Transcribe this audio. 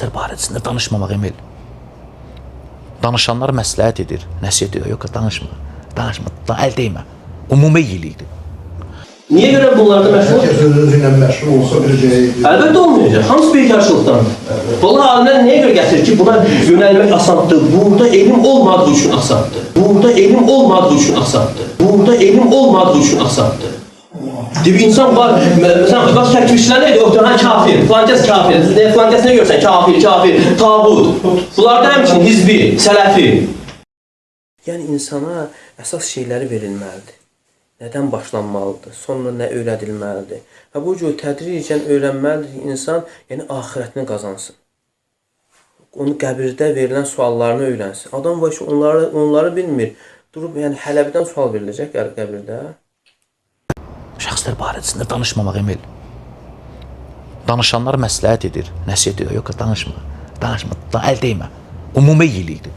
Şəxslər barəsində danışmamaq Emil. Danışanlar məsləhət edir, nəsihət edir. Yox, danışma. Danışma, əl dəymə. Ümumi iyilikdir. Niyə görə bunlarda məşğul? Hər kəs öz-özü ilə məşğul olsa bir şey. Əlbəttə olmayacaq. Hamısı bekarçılıqdan. Vallahi alimlər nəyə görə gətirir ki, buna yönəlmək asandır. Burada elm olmadığı üçün asandır. Burada elm olmadığı üçün asandır. Burada elm olmadığı üçün asandır. Deyir, insan var, məsələn, bax təkfirçilər nə edir? Yoxdur, hə kafir, filan kəs kafir, nə filan kəs nə görsən, kafir, kafir, tağut. Bunlar da həmçinin hizbi, sələfi. Yəni insana əsas şeyləri verilməlidir. Nədən başlanmalıdır, sonra nə öyrədilməlidir. Və bu cür tədricən öyrənməlidir ki, insan yəni axirətini qazansın. Onu qəbirdə verilən suallarını öyrənsin. Adam var ki, onları bilmir. Durub yəni Hələbdən sual veriləcək qəbirdə. Şəxslər barəsində danışmamaq Emil. Danışanlar məsləhət edir, nəsihət edir. Yox, danışma. Danışma, əl dəymə. Ümumi iyilikdir.